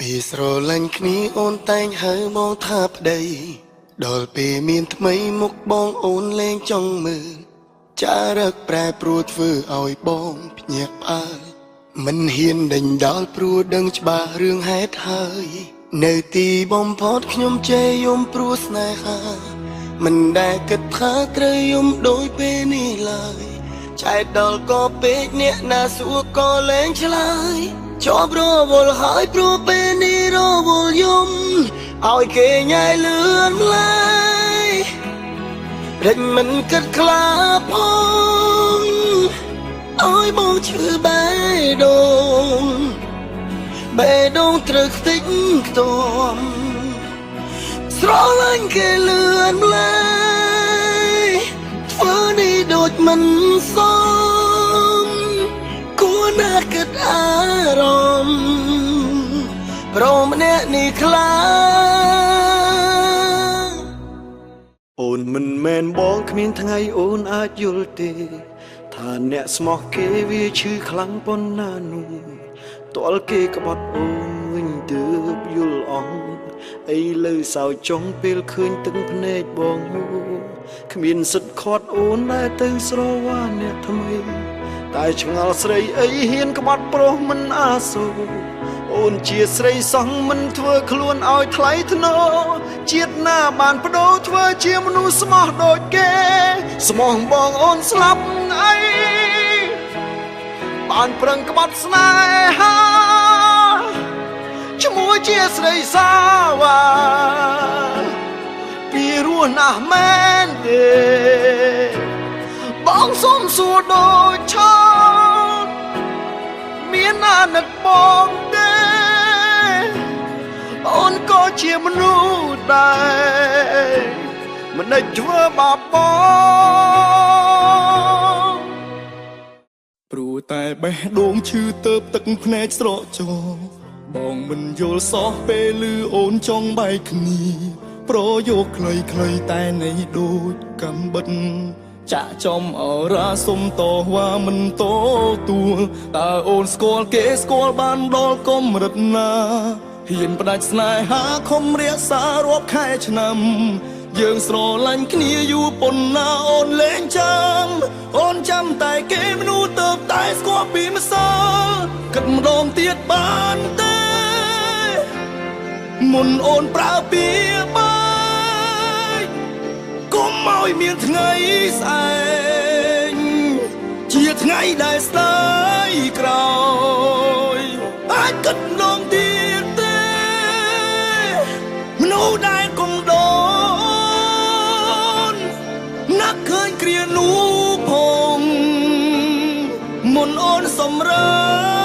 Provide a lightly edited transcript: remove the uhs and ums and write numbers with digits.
ពេលស្រឡាញ់គ្នាអូនតែងហៅបងថាប្តីដល់ពេលមានថ្មីមុខបងអូនលែងចង់មើលចារឹកប្រែប្រួលធ្វើឲ្យបងភ្ញាក់ផ្អើលមិនហ៊ានដេញដោលព្រោះដឹងច្បាស់រឿងហេតុហើយនៅទីបំផុតខ្ញុំជេរយំព្រោះស្នេហាមិនដែលគិតថាត្រូវយំដោយពេលនេះឡើយចែកដល់ក៏ពេកអ្នកណាសួរក៏លែងឆ្លើយជាប់រវល់ហើយព្រោះពេលនេះរវល់យំឲ្យគេញ៉ែលឿនម្លាយរិចមិនគិតខ្លាផងឲ្យបងឈឺបេះដូងបេះដូងត្រូវខ្ទេចខ្ទាំស្រឡាញ់គេលឿនម្លាយធ្វើនេះដូចមិនសមគួរណាស់គិតអារម្មណ៍ព្រមម្នាក់នេះខ្លា អូនមិនមែនបងគ្មានថ្ងៃអូនអាចយល់ទេថាអ្នកស្មោះគេវាឈឺខ្លាំងប៉ុណ្ណានោះទាល់គេក្បត់អូនវិញទើបយល់អងអីលើសោចចុងពេលឃើញទឹកភ្នែកបងហូរគ្មានសិទ្ធខាត់អូនដែលទៅស្រវាអ្នកថ្មីតែឆ្ងល់ស្រីអីហ៊ានក្បត់ប្រុសមិនអាសូរអូនជាស្រីសោះមិនធ្វើខ្លួនឲ្យថ្លៃថ្នូរជាតិណាបានបដូរធ្វើជាមនុស្សស្មោះដូចគេស្មោះបងអូនស្លាប់អីបានប្រឹងក្បត់ស្នេហាឈ្មោះជាស្រីសាវ៉ាពីរស់ណាស់មែនទេបងសុំសួរដូចឆោតមានអាណិតបងទេអូនក៏ជាមនុស្សដែរមិនដេចធ្វើបាបបង ព្រោះតែបេះដូងឈឺទៅទឹកភ្នែកស្រក់ចោបងមិនយល់សោះពេលឮអូនចង់បែកគ្នាប្រយោគខ្លីៗតែនៃដូចកំបិតចាក់ចំអរាសុំតវ៉ាមិនតទួលតើអូនស្គាល់គេស្គាល់បានដល់កម្រិតណាហ៊ានផ្ដាច់ស្នេហាខំរក្សារាប់ខែឆ្នាំយើងស្រឡាញ់គ្នាយូរប៉ុណ្ណាអូនលែងចាំអូនចាំតែគេមនុស្សទៅតែស្គាល់ពីម្សិលគិតម្ដងទៀតបានទេមុនអូនប្រើពាក្យបែកកុំឲ្យមានថ្ងៃស្អែកជាថ្ងៃដែលស្ដាយក្រោយអាចគិតម្ដងទៀតទេមនុស្សដែលគុំដូនណាក់ឃើញគ្រានោះផងមុនអូនសម្រើ